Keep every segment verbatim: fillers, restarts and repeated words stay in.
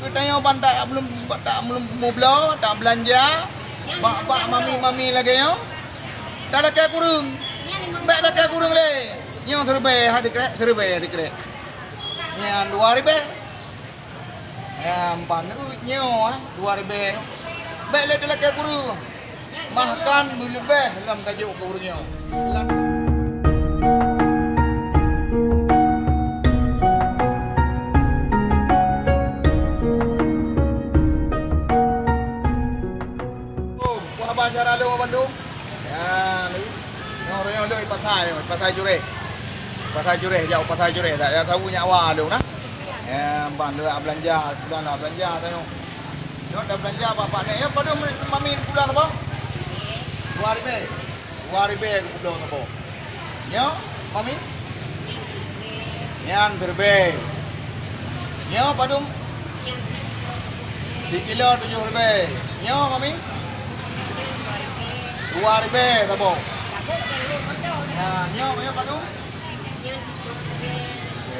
Geutanyoe ban tak meulum, tak meulum meubloe, tak beulanja, bak-bak mami-mami lagèe nyoe. Talakèe kureueng. Bèk lakèe kureueng lé. Nyoe siribèe, ha sikrek, siribèe, ha sikrek. Nyan dua ribèe. Nyan ban nyoe, eh, dua ribèe. Bèk lé talakèe kureueng. Bahkan beuleubèh lom tajok keu ureueng nyoe. Oh, peue haba syedara lôn bandum? Ya, nyoe ureueng nyoe lôn i pasai, i pasai Jureh. Pasai Jureh, jak u pasai Jureh, dak ya tahu nyak wa lôn na. Ya, ban lôn beulanja, bulan lôn beulanja tanyoe. Nyoe tabeulanja bak-bak nèk. Nyoe padum mami pula saboh? Dua ribèe. Dua ribèe geupubloe saboh. Nyoe, mami? Nyan siribèe. Nyoe padum? Sikilo tujoh ribèe. Nyoe, mami? Dua ribèe saboh. Nyan, nyoe, nyoe padum?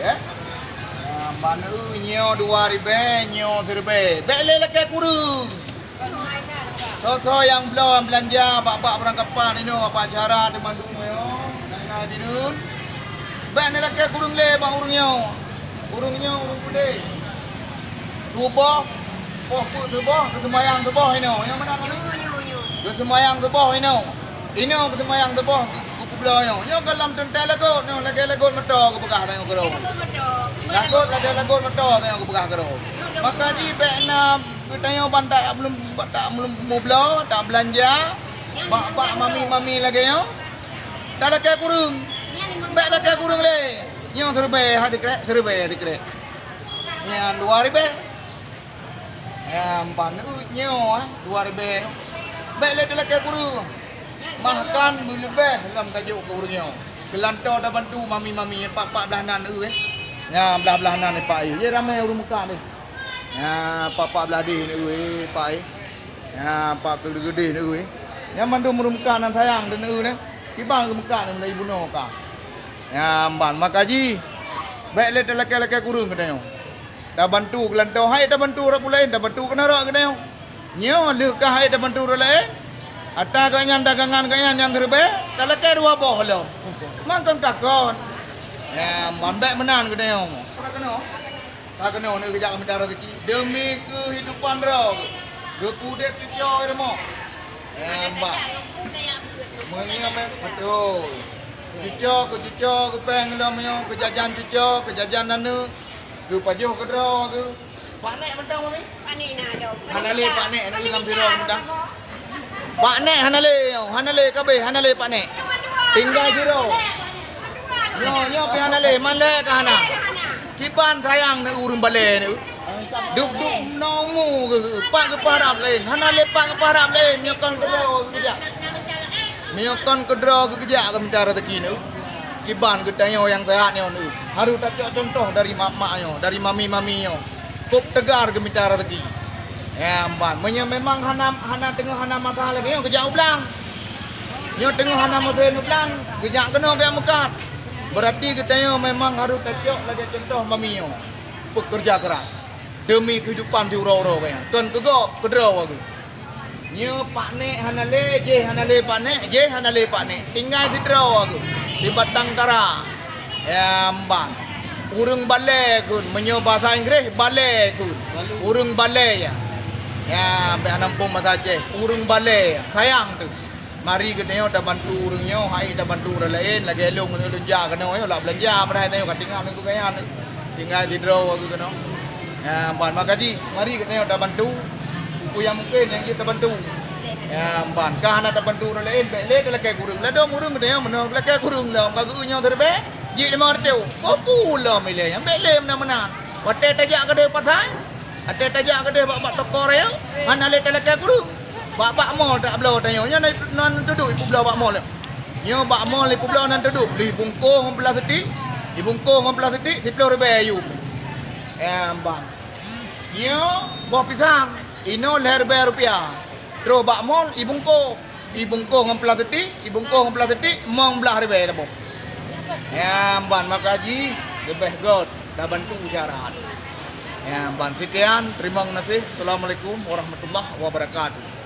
Eh? Ah, ban nyoe dua ribèe, nyoe siribèe. Bèk lé lakèe kureueng. Soe-soe nyang bloe, nyang beulanja bak-bak beurangkapan inoe, bak syedara teuma dum nyoe, nyan na jidun. Bèk neulakèe kureueng lé bak ureueng nyoe. Ureueng nyoe ureueng puléh. Suboh, poh peuet suboh, geuseumayang suboh inoe. Nyang meunan nyoe? Geuseumayang suboh inoe. Inoe geuseumayang suboh geu-, geupubloe nyoe. Nyoe ka lam teuntèe lagot nyoe, lagèe lagot moto geupeugah tanyoe keudroe. Lagot lagèe lagot moto tanyoe geupeugah keudroe. Maka jih bèk na geutanyoe ban tak meulum, tak meulum meubloe, tak beulanja, bak-bak mami-mami lagèe nyoe. Talakèe kureueng. Bèk lakèe kureueng lé. Nyoe siribèe, ha sikrek, siribèe, ha sikrek. Nyan dua ribèe. Nyan ban nyoe, eh, dua ribèe. Bèk lé talakèe kureueng. Bahkan beuleubèh lom tajok keu ureueng nyoe. Keulantoe tabantu mami-mami, pat-pat blah nan, eh. Nyan blah-blah nan, eh, Pak, eh. Ye ramè ureueng meukat, eh. Nyan pat-pat blah deh, eh, Pak, eh. Nyan pat keudeh-keudeh, eh. Nyan mandum ureueng meukat nan sayang, eh, neh. Kiban ureueng meukat, eh, mulai bunoe ka. Nyan ban, maka jih. Bèk lé talakèe-lakèe kureueng geutanyoe. Tabantu keulantoe, hai tabantu ureueng laén, tabantu keunoe rot geutanyoe. Nyoe lheueh ka hai tabantu ureueng laén, ata geuh nyan dagangan geuh nyan nyang siribèe, talakèe dua boh lom. Mangkon kakon. Ya, ban bèk meunan geutanyoe. Ka keunoe, ka keunoe nyoe geujak mita raseuki. Deumi keuhidupan droe, geupeudeh cucoe rumoh. Ya, ban. Meunyoe mé-, beutôi. Cucoe, keu cucoe, keu péng lom nyoe, keu jajan cucoe, keu jajan aneuk. Geupajoh keudroe geuh. Pak Nek mantong, Mami? Pak Nek na ada. Hana lé Pak Nek na lam sidroe mantong. Pak Nek hana lé, hana lé kabeh, hana lé Pak Nek. Tinggai sidroe. Nyoe, nyoe pih hana lé, man lé ka hana. Kiban sayang neu ureueng balè neu. Duk-duk na umu geuh, pat geupeurab laén. Hana lé pat geupeurab laén, nyoe kon keudroe geuh jak. Meunyoe kon keudroe geuh geujak keu mita raseuki nyoe, kiban geutanyoe nyang seuhat nyoe nyoe, harôh tacok cuntoh dari mak-mak nyoe, dari mami-mami nyoe. Kôp teugar geumita raseuki. Nyan ban, meunyoe memang hana, hana teungoh hana masa lagèe nyoe geujak u blang. Nyoe teungoh hana meuteun u blang, geujak keunoe geujak meukat. Beurati geutanyoe memang harôh tacok lagèe cuntoh mami nyoe. Peukeurja keuras deumi keuhidupan siuroe-uroe geuh nyan. Kon keu gob, keudroe geuh. Nyoe Pak Nek hana lé, jéh hana lé Pak Nek, jéh hana lé Pak Nek. Tinggai sidroe geuh, di batang kara. Ya, mban. Ureueng balè kheun, meunyoe basa Inggréh, balè kheun. Ureueng balè, ya. Ya, bèk hana muphom basa Aceh. Ureueng balè, ya. Sayang teuh. Mari geutanyoe tabantu ureueng nyoe, hai tabantu ureueng laén, lagèe lôn, lôn jak keunoe, lôn beulanja, padahai tanyoe ka tinggai nibak gaya nyoe. Tinggai sidroe geuh keunoe. Ya, mban, maka jih, mari geutanyoe tabantu. Peue nyang mungken nyang jeuet tabantu. Ya, mban, ka hana tabantu ureueng laén, bèk lé talakèe kureueng. Ladôm ureueng geutanyoe meunoe talakèe kureueng lom, ka geu nyoe teubèe, jeuet limong reutôh. Peue lom ilèe nyan, bèk lé meunan-meunan. Watèe tajak keudéh pasai, watèe tajak keudéh bak, bak toko raya, hana lé talakèe kureueng. Bak, bak mall tabloe tanyoe, nyoe nan, nan teuduek ipubloe bak mall. Nyoe bak mall ipubloe nan teuduek, lheuh ibungkôh ngon plastik, ibungkôh ngon plastik, siploh ribèe yum. Ya, mban. Nyoe boh pisang, inoe lhèe ribèe rupiah. Troh bak mall ibungkôh, ibungkôh ngon plastik, ibungkôh ngon plastik, limong blah ribèe saboh. Ya, mban, maka jih leubeh göt tabantu syedara. Ya, ban sekian, terima kasih. Assalamualaikum warahmatullahi wabarakatuh.